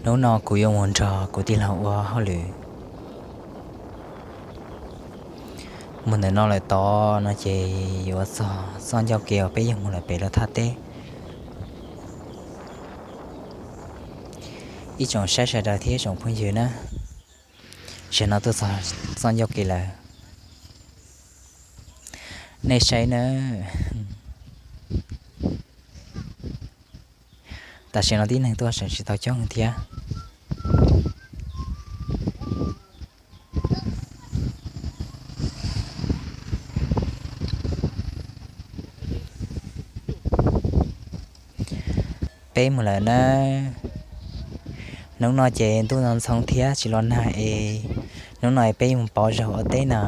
Hnub no kuv yuav mus nrog kuv tij laug ua hauj lwm. Mus ntawm no lawm tod no ces yuav txog txoj ncauj kev uas peb yuav mus lawm pem lub thaj teb. Ib tsoom saib sawv daws thiab ib tsoom phooj ywg na, zaum no tuaj txog txoj ncauj kev lawm. Nej saib na, tam sim no tib neeg tuaj tseem tsis tau coob thiab. Peb mus lawm na. Hnub no ces ntuj ntxhoo ntxhoo thiab tsis los nag es hnub no peb yuav mus pauv zog ua teb na.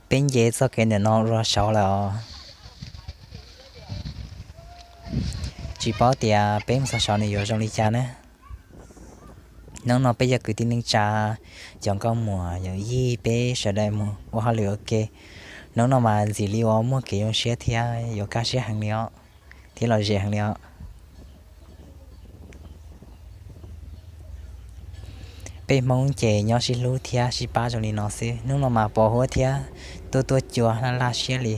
Peb nce txoj kev ntawm no ua saud lawm os. Tsis paub tias peb mus txog saud nws yuav zoo li cas na. Hnub no peb cov kwv tij neej tsa, cov nkauj muam yawm yij peb sawv daws mus ua hauj lwm ua ke. Hnub no mas ntxim li uas muaj kev zoo siab thiab yuav kaj siab heev li os, thiab lom zem heev li os. Peb Hmoob ces nyob sib hlub thiab sib pab zoo li no xwb. Hnub no mas pos huab thiab tuaj tuaj cua laj laj siab li.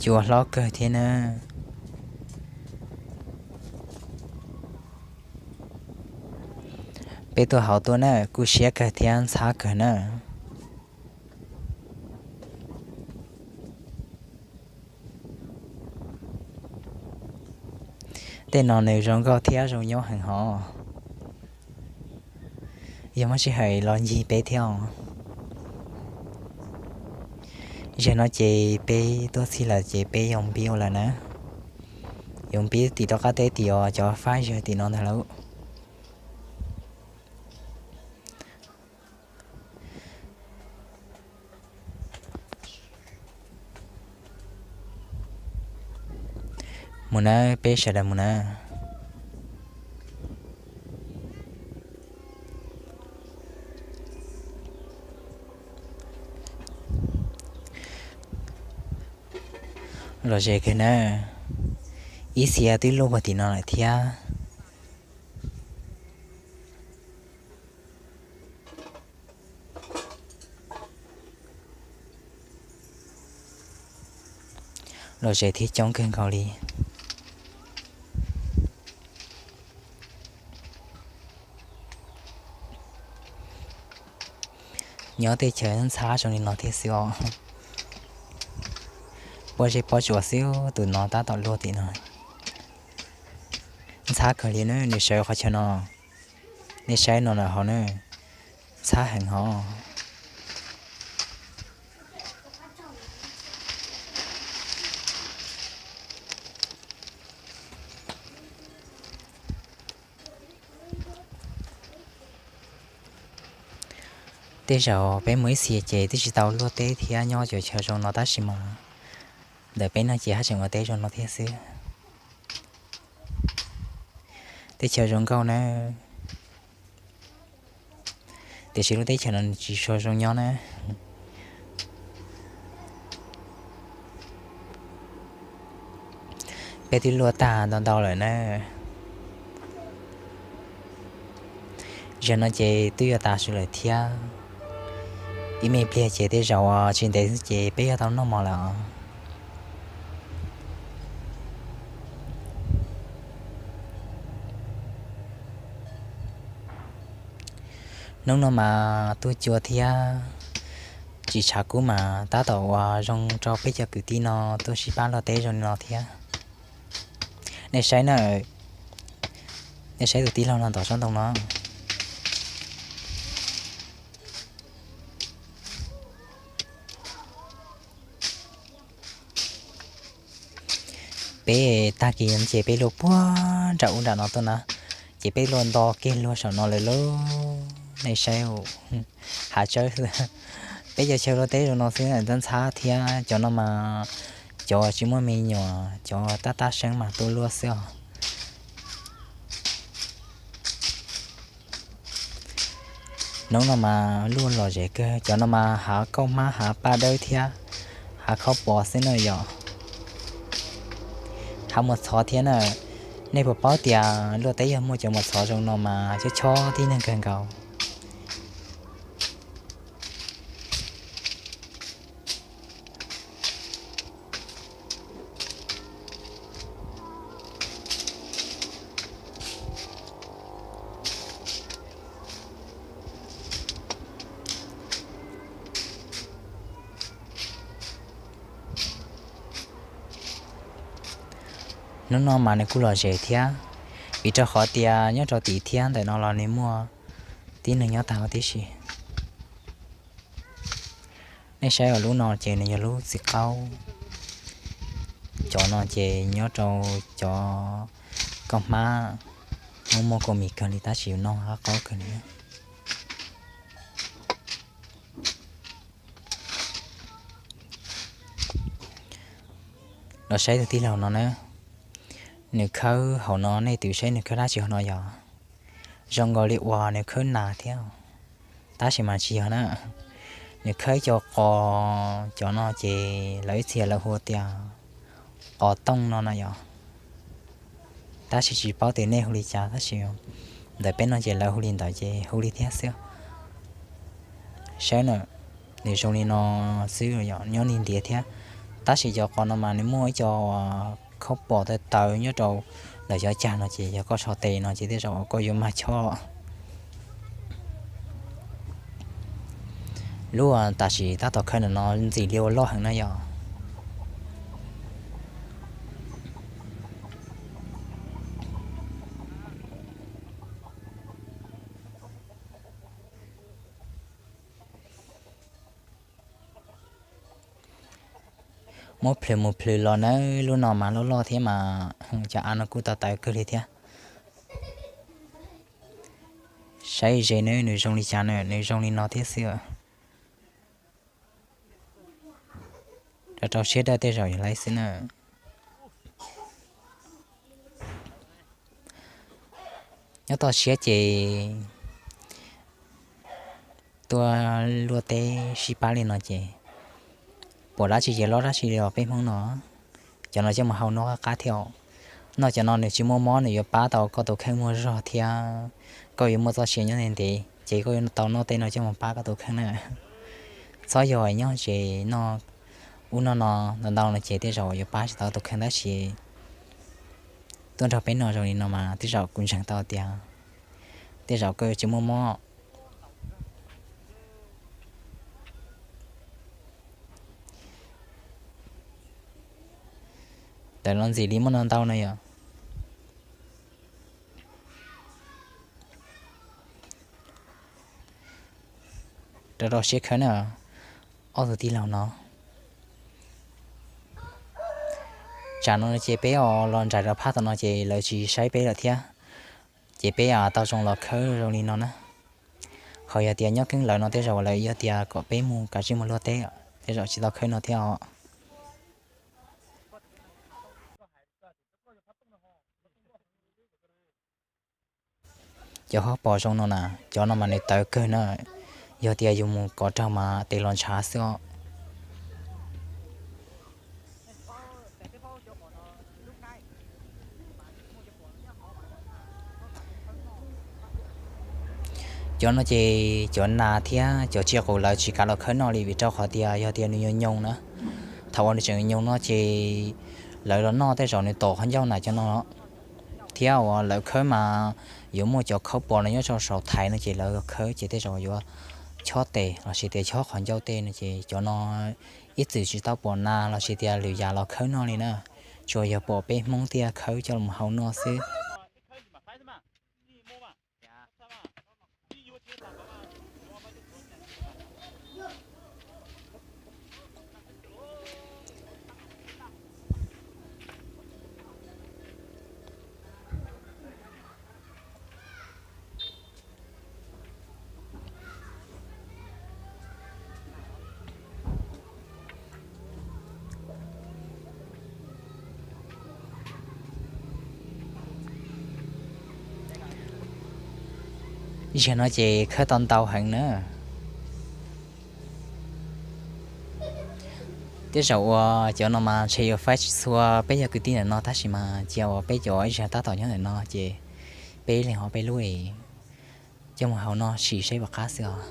Cua hlob kawg thiab na. Peb tuaj hauv tuaj na, kuj siab kawg thiab ntxhab kawg na. Tej no nws zoo nkauj thiab zoo nyob heev hov. Yog muaj sij hawm los ncig peb thiab os. Zaum no ces peb tuaj txhij lawm ces peb yuav npib ua lawm na. Yuav npib tim rov qab teb tim os, cov faib zog tim no ntag lauj. Mus na, peb sawv daws mus na. Lom zem kawg na, ib txhia twb luaj puag tim no lawm thiab. Lom zem thiab coob kawg nkaus li. Nyob teb chaws ntxhab zoo li no thiab xwb os. Pob zeb pob tsuas xwb, tus no tab tom luaj tim no. Ntxhab kawg li na, nws sawv qhov chaw no, nej saib no lawm hauv na, ntxhab heev hov. Tej zaum peb mus ib txhia ces twb tsis tau luaj teb thiab nyob cov chaw zoo no tab sis mas ntawm peb no ces haj tseem ua teb zoo no thiab xwb. Teb chaws zoo nkauj na, tiam sis lub teb chaws no tsis tshua zoo nyob na. Peb twb luaj tag ntau ntau lawm na. Zaum no ces twb yuav tas su lawm thiab. Ib me pliag ces tej zaum tsis ntev ces peb yuav tau noj mov lawm os. Hnub no mas tuaj cua thiab tsis tshav kub mas tab tom ua zoo rau peb cov kwv tij no tuaj sib pab luaj teb zoo li no thiab. Nej saib na, nej saib tus tij laug no tom tsob ntoo no. Peb tag kis ces peb luaj puag nram ub nram no tuaj na, ces peb luaj nto kiag luag saum no lawm lauj. Nej saib, hav tsawb, peb cov chaw luaj teb zoo no xwb ntxhab ntxhab thiab cov no mas cov tsis muaj me nyuam cov tab tab seeb mas tuaj luaj xwb os. Hnub no mas luaj lom zem kawg, cov no mas hav kauj hmab, hav paj dawb thiab hav khaub pos xwb na yom. Hav mos txhov thiab na. Nej puas paub tias luaj teb yog muaj cov mos txhov zoo no mas chob chob tib neeg kawg nkaus. Hnub no mas nws kuj lom zem thiab, vim rau qhov tias nyob rau tim thiab ntawm no los nws muaj tib neeg nyob tag huv tib si. Nej saib os, lub no ces nws yog lub txiv qaub. Cov no ces nyob rau cov kauj hmab, muaj muaj kua mis kawg li tab sis noj qab qaub kawg li. Los saib tus tij laug no na, nws khawb hauv no, nej twb saib nws khawb dab tsi hauv no yog? Zoo nkaus li uas nws khawb nas thiab, tab sis mas tsis yog na. Nws khawb ib co qos, cov no ces lawv ib txhia lawv hu tias qos tooj no no yog. Tab sis tsis paub tias nej hu li cas, tab sis ntawm peb no ces lawv hu li ntawd ces hu li thiab xwb. Saib na, nws zoo li no xwb, nyob li ntiav thiab. Tab sis cov qos no mas nws muaj ib co khaub pos tawv tawv nyob rau ntawm cov cag no ces yog koj so tes no ces tej zaum koj yuav mag chob. Lub tam sim tab tom khawb ntawm no ntxim li ua loj heev na yog. Muab plhws mus plhws los nawb, lub no mas loj loj thiab mas cov av no kuj tawv tawv kawg li thiab. Saib ze nawb, nws zoo li cas na, nws zoo li no thiab xwb. Rau rau siab dawb tej zaum yog laiv xwb na. Nyob toj siab ces tuaj luaj teb sib pab li no ces pom dab tsi ces lob dab tsi li os peb Hmoob no. Cov no coj mus hau noj qab qab thiab. Noj cov no nws tsis muaj mob, nws yuav pab tau koj tus kheej muaj zog thiab koj yuav muaj txoj sia nyob ntev ntev ces koj yuav tau noj tej no coj mus pab koj tus kheej na. Txhob yog nyob tsev noj ub noj no ntau ntau no ces tej zaum yuav pab tsis tau tus kheej tab sis tuaj nrog peb noj zoo li no mas tej zaum kuv ntseeg tau tias tej zaum koj yuav tsis muaj mob. Ntawm no ntxim li muaj ntau ntau no yom. Rau rau siab khawb na ob tug tij laug no. Tsam no ces peb los nraim rau phab tom no ces lawv tsis saib peb lawm thiab. Ces peb tau zoo los khawb zoo li no na. Ho yog tias nyob keeb lawv no tej zaum lawv yog tias kom peb mus kav tsij mus luaj teb, tej zaum tsis tau khawb no thiab os. Cov khaub pos zoo no na, cov no mas nws tawv kawg na, yog tias yus mus kov raug mas tes los ntshav xwb os. Cov no ces cov nas thiab cov tsiaj qus lawv tsis kam los khawb noj li vim rau qhov tias yog tias nws nyuag nyoos na, thaum uas nws tseem nyuag nyoos no ces lawv los noj tej zaum nws tom qhov ncauj na cov no. Thiab uas lawv khawb mas yuav muaj cov khaub pos no nyob rau saum thaiv no ces lawv khawb ces tej zaum yuav chob tes lossis tias chob qhov ncauj tej no ces cov no ib txwm tsis tau pom nas lossis tias lwm yam los khawb noj li na, tsuas yog pom peb Hmoob tiaj khawb coj los hau noj xwb. Zaum no ces khawb tau ntau heev na. Tej zaum uas cov no mas ntshe yuav faib tsis txhua peb yog kwv tij ntawm no tab sis mas cia uas peb cov ib zaug tab tom nyob ntawm no ces peb leeg ho peb lub es coj mus hauv no sim saib puas qab xwb os.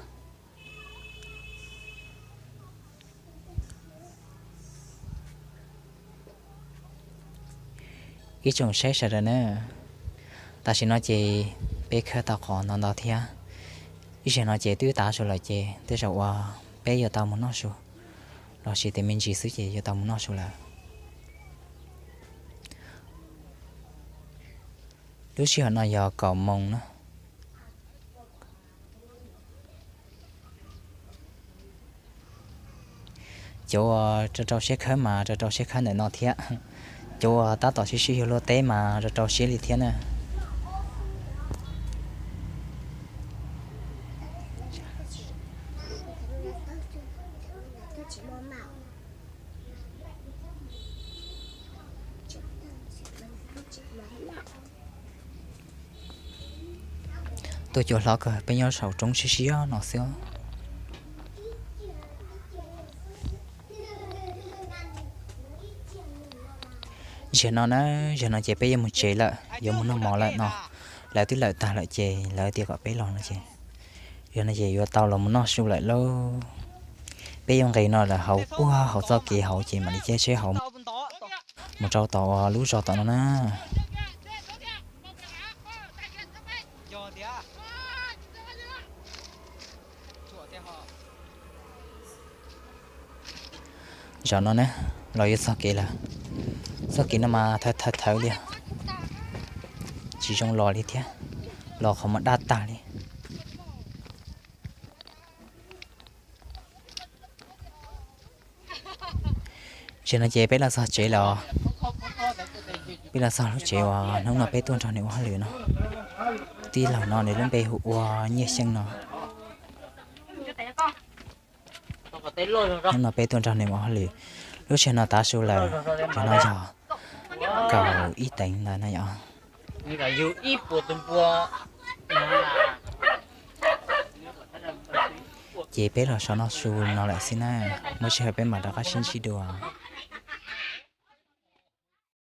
Ib tsoom saib sawv daws na, tam sim no ces peb khawb tau qhov ntau ntau thiab. Ib zaug no ces twb tav su lawm ces tej zaum uas peb yuav tau mus noj su, los sis tias me ntsis xwb ces yuav tau mus noj su lawm. Lub sij hawm no yog kaum moos na. Cov uas rau rau siab khawb mas rau rau siab khawb ntawm no thiab. Cov uas tab tom sib sib yuav luaj teb mas rau rau siab li thiab na. Tuaj cuag hlob kawg, peb nyob saum roob siab siab no xwb. Zaum no na, zaum no ces peb yuav mus tsev lawm, yuav mus noj mov lawm no. Lawv twb lawm tag lawm ces lawv tias kom peb los no ces, zaum no ces yuav tau los mus noj su lawm lauj. Peb yuav nqis no lawm hauv puag hauv txoj kev hauv ces mam li caij tsheb hauv mus rau tom lub zos tom no na. Zaum no ne, los yuav txog kev lawm. Txoj kev no mas thawv thawv thawv li, tsis zoo los li thiab, los qhov muag daj tag li. Zaum no ces peb los txog tsev lawm. Peb los txog lub tsev uas hnub no peb tuaj nrog nws ua hauj lwm no. Tij laug no nws lub npe hu ua Nyiaj Xyeej no. Hnub no peb tuaj nrog nws ua hauj lwm. Lub sij hawm no tav su lawm, zaum no yog kaum ib teev ntawd na yom. Ces peb los so noj su no lawm xwb na, muaj sij hawm peb mam rov qab sib ntsib dua.